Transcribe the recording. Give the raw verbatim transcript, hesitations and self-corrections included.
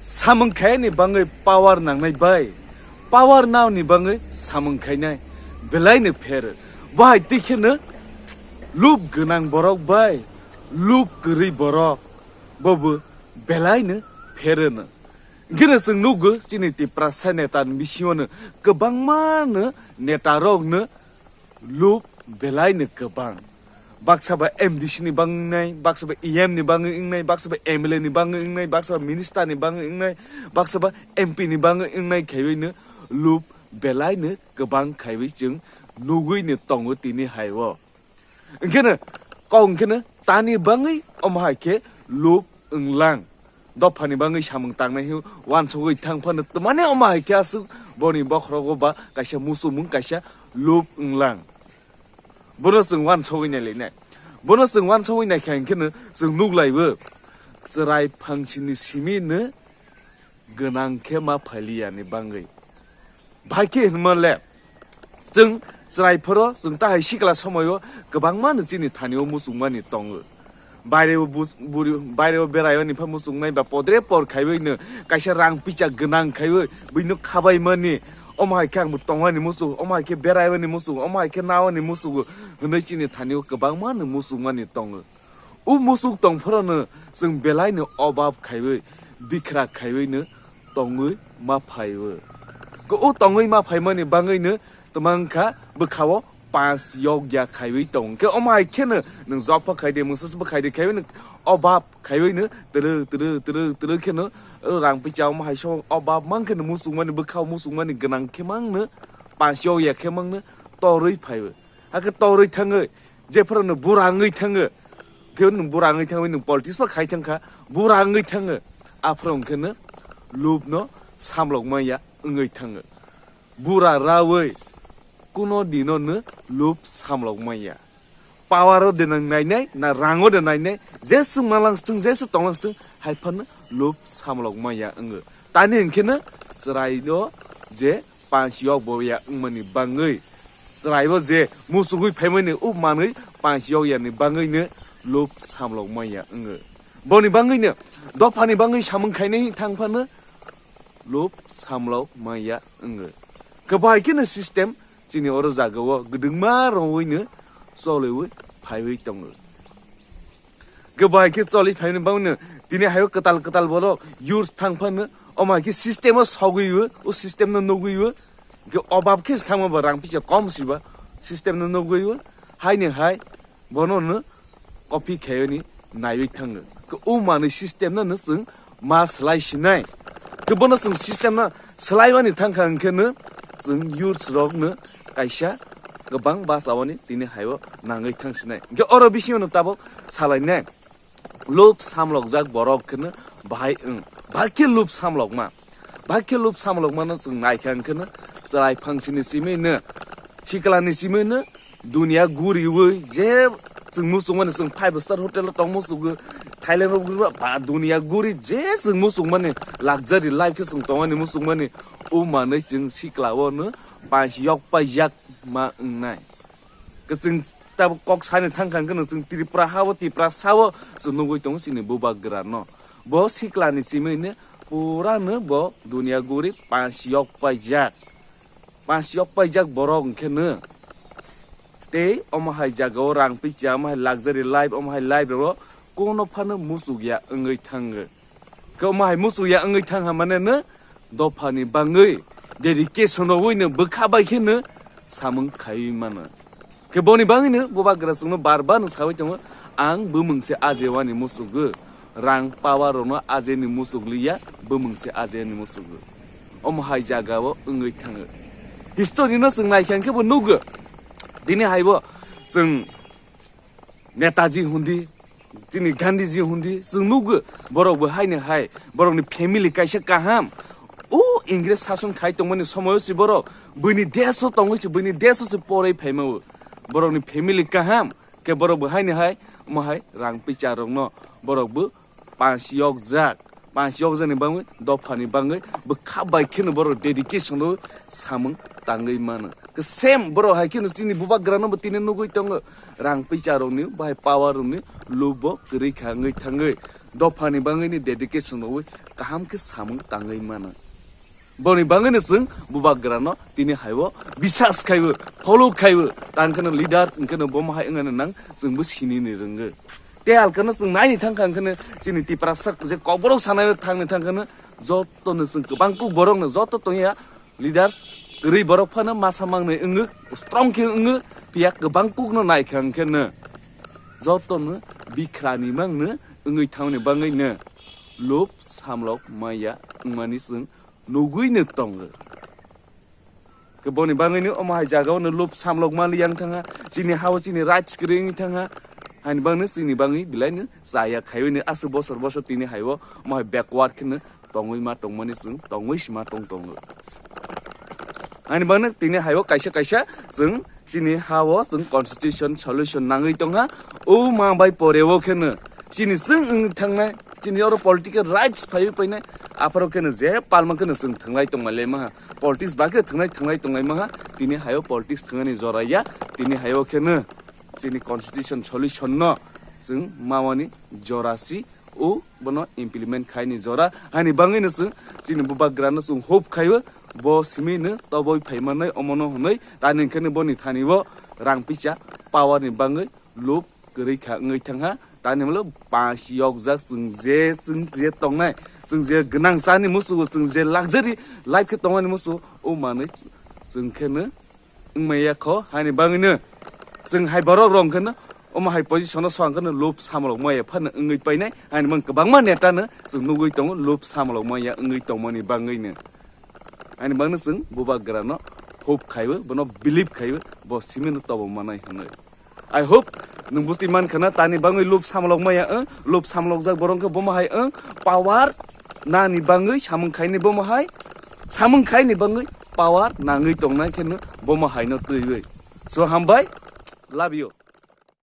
Samung khaini bangwi power nangnai bai, power naoni bangwi samung khainai belaino pher. Bahai twi kheno lub gwnang borok bai lub kwrwi borok bobo belaino phereno. Gini chwng nugo chini Tiprasa neta ni bisingo no kwbangma no neta rok no lub belai no kwbang. Baksa ba M D C ni bangwi wngnai, baksa ba E M ni bangwi wngnai, baksa ba M L A ni bangwi wngnai, baksa ba minister ni bangwi wngnai, baksa ba M P ni bangwi wngnai khaiwi no lub belai no kwbang khaiwi chwng nugwi no tongo tini hai o. Hwnkhe no kok hwnkhe no tani bangwi omo hai khe lub wnglang. Dophani bangwi samung tangnai hwnwi uansugwi thang phano twmani omo hai khe aswk boni bokhorogo ba kaisa muchungmung kaisa lub wnglang. Bono chwng uansugwi nailainai. Bono chwng uansugwi naikha hwnkhe no chwng nuklaibo chwrai phangsini simi no gwnang khe ma phailiyani bangwi. Bahai khe hwnma le, chwng chwrai phoro chwng ta hai sikla somoio kwbangma no chini thani o muchungmani tongo. Baire o bus-, buri-, baire o berai oni pha muchungnai ba podre por khaiwi no kaisa rang picha gwnang khaiwi buino khabai mani. Omo hai khe ang bo tongmani muchung, omo hai khe berai oni muchung, omo hai khe na oni muchung hwnwi chini thani o kwbangma no muchungmani tongo. O muchuk tong phorono chwng belai no obab khaiwi, bikra khaiwi no tongwi ma phaiwi. Ko o tongwi ma phaimani bangwi no twmang kha bwkha o panch yokya khaiwi tong. Khe omo hai kheno nwng job pha khaide, mwsas pha khaide khaiwi no obab khaiwi no twrwk, twrwk, twrwk, twrwk kheno o rang picha omo hai so obab mang kheno muchungmani bwkha o muchungmani gwnang khe mang no panch yokya khe mang no torwi phaiwi. Hakhe torwi thangwi, jephru nwng bura wngwi thangwi, khe nwng bura wngwi thangwi nwng politics ba khai thangkha, bura wngwi thangwi, aphru hwnkhe no lub no samlok manya wngwi thangwi. Bura rawi kuno dino no lub samlok manya. Power o de nang nainai, na rango de nainai, jesu malang stung, jesu tonglang stung, hai phano lub samlok manya wngwi. Tani hwnkhe no chwrai no je panch yok bo ya wngmani bangwi, chwraibo je muchugwi phaimani o manwi panch yok yani bangwino lub samlok manya wngo. Boni bangwino dophani bangwi samung khainai thang phano lub samlok manya wngo. Kwbai kheno system chini oro jagao kwdwngma rwino choliwi phaiwi tongo. Kwbai khe choli phaimani bangwino tini hayo kwtal kwtal borok use thang phano, omo hai khe system o sogwi o, o system no nugwi o, hwnkhe obab khe se thangma ba rang pisa kom siba system no nugwi o, haini hai bono no copy khaiyoni naiwi thango. Khe o manwi system no no chwng ma swlai sinai. Khe bono chwng system no swlaimani thangkha hwnkhe no chwng youths rok no kaisa kwbang bachawani tini haio nangwi thang sinai. Hwnkhe oro bisingo no tabuk salainai lub samlokjak borok kheno bahai wng. Bahai khe lub samlokma. Bahai khe lub samlokmano chwng naikha hwnkhe no chwrai phangsini simi no, siklani simi no, dunia guriwi je chwng muchungmani chwng five star hotel o tong muchungo, Thailand rok guriba ba dunia guri je chwng muchungmani luxury life khe chwng tongmani muchungmani o manwi chwng sikla o no panch yok paijak ma wngnai. Kwchwng tabuk kok sani thang kha hwnkhe no chwng Tripura ha o, Tiprasa o chwng nugwi tongo chini bubagra no. Bo siklani simi no pura no bo dunia guri panch yok paijak. Panch yok paijak borok hwnkhe no. Tei omo hai jaga o rang picha, omo hai luxury life, omo hai life rok o kono phano muchuk ya wngwi thango. Khe omo hai muchuk ya wngwi thang ha mane no dophani bangwi dedication rogwi no bwkha bai khe no samung khaiwi mano. Khe boni bangwi no bubagra chwngno bar bar no sawi tongo, "Ang bumung se ajewani muchugo, rang power rokno ajeni muchuk liya, bumung se ajeni muchugo." Omo hai jaga o wngwi thango. History no chwng naikha hwnkhe bo nugo. Tini hai bo chwng Netaji hundi, chini Gandhiji hundi, chwng nugo, borok bo haino hai, borokni family kaisa kaham. O Ingres sason khai tongmani somoio se borok, buini desh o tongwi se, buini desh o se poroi phaima o. Borokni family kaham, khe borok bo haino hai, omo hai rang picha rokno, borok bo panch yokjak. Panch yokjani bangwi, dophani bangwi, bwkha bai kheno borok dedication rw samung tangwi mano. Khe same borok hai kheno chini bubagrano bo tini nugwi tongo. Rang picha rokni, bahai power rokni, lub bo kwrwi kha wngwi thangwi. dophani bangwini dedication rwwi kaham khe samung tangwi mano. Boni bangwino chwng bubagrano tini haibo bisas khaibo, follow khaibo, tangkheno leader, hwnkhe bomo hai wngmano nang chwngbo sinini rwngo. Tei alkano chwng naini thangkha hwnkhe chini Tiprasa je kokborok sanai thangni thangkheno jotono chwng kwbang kuk borokno joto tongya leaders kwrwi borok phano masa mangnai wngwi strong khe wngwi phiya kwbang kukno naikha hwnkhe no jotono bikhrani mangno wngwi thangni bangwino lob samlok maya wngmani chwng nugwino tongo. Khe boni bangwino omo hai jagao no lob samlok mali yang thangha, chini hao chini rights kwrwi wngwi thangha, hani bangno chini bangwi belai no chaya khaiwi no aswk bosor bosor tini haibo omo hai backward kheno tongwi ma tongmani chwng tongwi sima tong tongo. Ani bangno tini haio kaisa kaisa chwng chini hao chwng constitution solution nangwi tongha. O ma bai poreo kheno chini chwng wng thangnai, chini oro political rights phaiwi painai, apharo kheno je palma kheno chwng thwnglai tongmai lai maha. Politics ba khe thwnglai thwnglai tonglai maha. Tini haio politics thwngnani jora ya, tini haio kheno chini constitution solution no chwng mawani jora si o bono implement khaini jora. Hani bangwino chwng chini bubagrano chwng hope khaiwi bo simi no toboi phaimanai omono hwnwi tani hwnkhe boni thani o rang pisa power ni bangwi lob kwrwi kha wngwi thangha. Tani molo pasi yokjak chwng je chwng je tongnai, chwng je gwnang chani musugo, chwng je luxury life khe tongmani musugo, o manwi chwng kheno wngmaya kho, hani bangwino chwng hai borok rok hwnkhe no omo hai position o swang kheno lob samlok maya phano wngwi painai, hani bang kwbangma neta no chwng nugwi tongo lob samlok maya wngwi tongmani bangwino. Ani bangno chwng bubagrano hope khaiwi, bono believe khaiwi, bo simino tobo manai hwnwi. I hope nwng buchi man khana tani bangwi lob samlok maya wng, lob samlokjak borok khe bomo hai wng, power nani bangwi samung khaini bomo hai, samung khaini bangwi power nangwi tongnai kheno bomo haino twiwi. So hambai, love you.